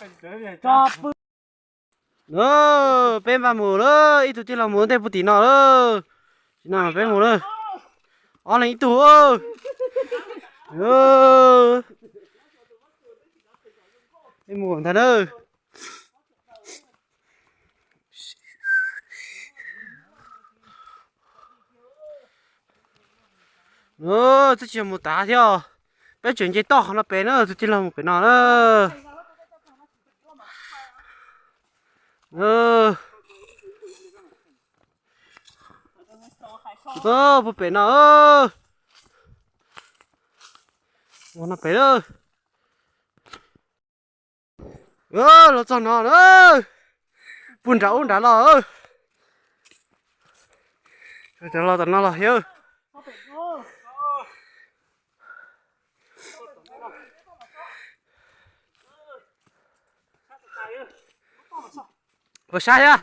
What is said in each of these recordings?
Peb npaj mus lawm, ib tug tij laug mus ua ntej puag tim no lawm. Tam sim no peb mus lawm. Ob leeg ib tug. Peb mus ntag na. Twb tsis yog mus tav thiab, peb tseem nce toj qhov no pem na, tus tij laug mus pem no na. Puag pem no, ua no pem lawm. Los txog no na, puag nram ub nrad los. Los tom no los thiab. Puas sab thiab?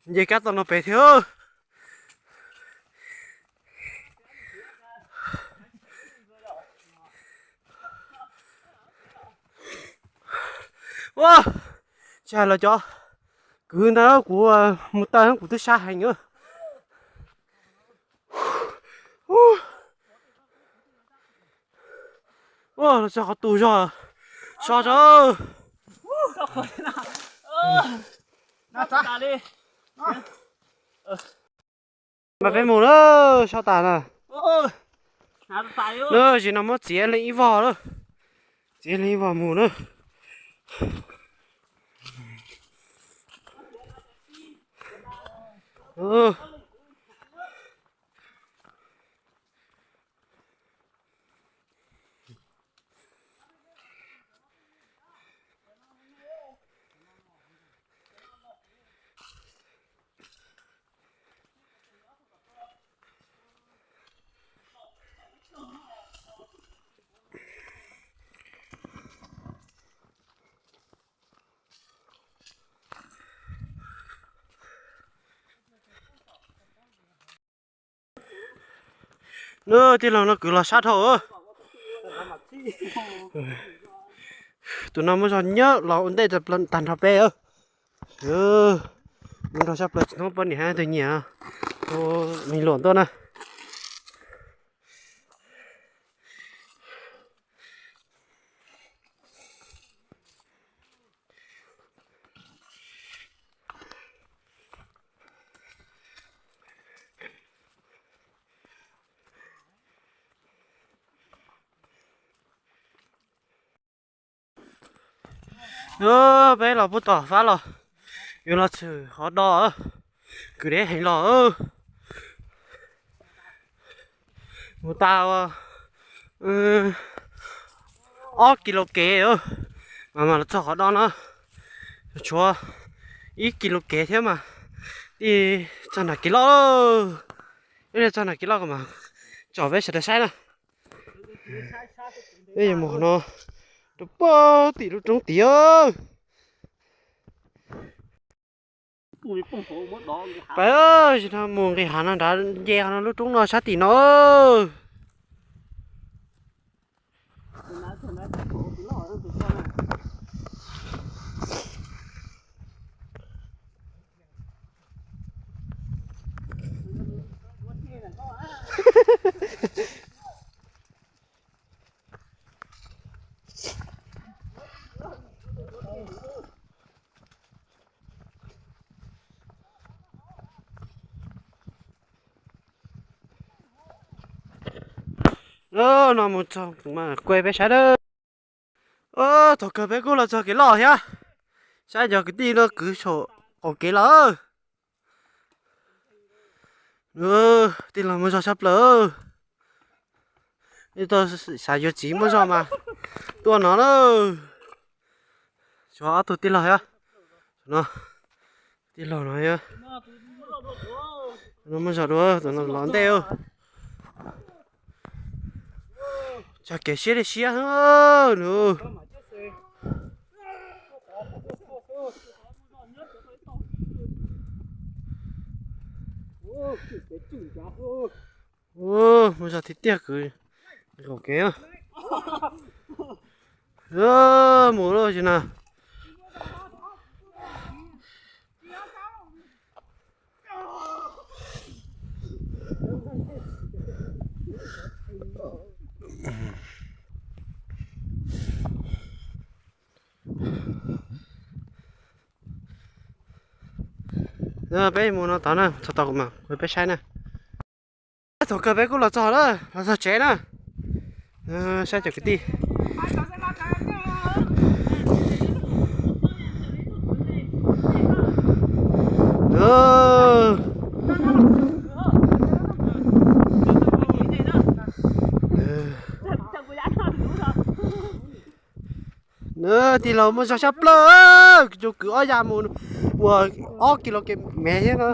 Nce kab toj no pem thiab. Ua, tsis hais los cov kwv ntag, kuv mus taw kuv twb sab heev. Ua, los txog qhov tu zog, so tso. Mas peb mus na, so tas na. Lawm, zaum no muab txiav leej ib vog lawm. Txiav leej ib vog mus na. Nub tij laug no kwv los sab dhau. Tus no muaj zog nyob los ua ntej tag nrho peb. Mus nrog sab plaws tsis tau poj niam hab tus nyiam, tus me luam ntuaj na. Peb los puag tom fab los, yuav los tshwm qhov do, kwv deb heev los. Mus tas ob kis lus kev mas mam los txog qhov do no. Tshuav ib kis lus kev thiab mas thiaj txog nram kev loj. Ib pliag txog nram kev loj mas tsom peb sawv daws saib na. Peb yuav mus qhov no, rau puag tim lub roob tid. Peb zaum no mus nqis hav no nrad, nce qhov no lub roob no sab tim no. No mus txog kuv mam kuaj peb saib na. Thaum kawg peb kuj los txog kev loj thiab. Saib cov kwv tij no kwv saum qaum kev lawm. Tij laug muaj zog tshaj plaws. Xav yuav txiv muaj zog mas tuaj no na. Tshuav ob tug tij laug thiab. No, tij laug no, no muaj zog dua, tus no los ntej. Tsam kev siab li siab nws. Muaj zog tiag tiag kwv. Qaum kev mus lawm no. Peb mus no tod na, txog tod kuv mam qhia peb saib na. Thaum kawg peb kuj los txog lawm, los txog tsev na. Saib cov kwv tij. Tij laug muaj zog xyab plawg, cov kwv ob ya mus ua ob kis los kev mev thiab no.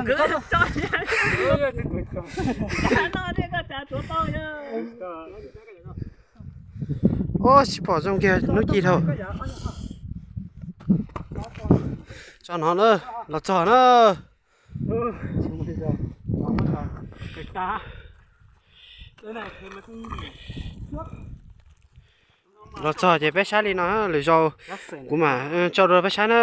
Ua tsis pom zoo kiag hnub ci dhau. Tso no na, los txog na. Los txog ces peb saib li no, lwm zaus kuv mam tso dua peb saib na.